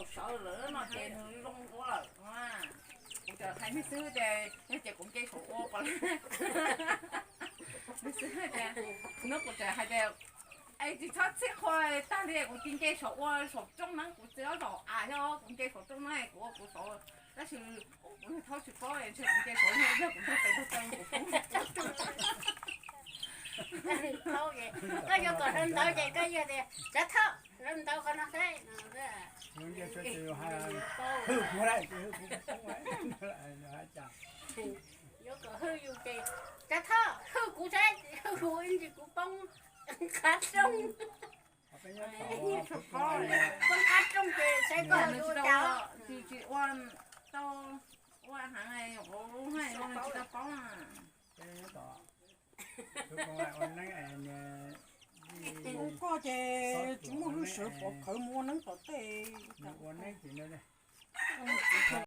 Sawv lawm no ces nws zoo ua lawm. Kuv txawm hais nws xwb tias yog ces kuv nce saum ua pom. Nws xwb tias, nws kuv txawm hais tias, es tsis txhob txhij qhua tag li, kuv cia nce saum ua saum rooj neeb, kuv txiv ob zaum as yog kuv nce saum rooj neeb kuv ua kuv saud, tab sis kuv thaub tsis paub ntshe kuv nce saud yog kuv nce pem tog tau kuv poob. Koj yuav kom hlo ntawd ces koj yuav tias tsav thoj hlo ntawd qhov no thiab no. Hwj kuv, hwj kuv poob. Yuav kom hwj yus ces tsav thoj hwj kuv saib, hwj kuv ib ntsis kuv poob qab rooj. Poob qab rooj ces saib koj ua cas. Tsis ua tau, ua heev, tsis tau poob. Ua koj ces tsis muaj hwj sawv pov khawv mus ua neeb tom tej. Ua neeb ces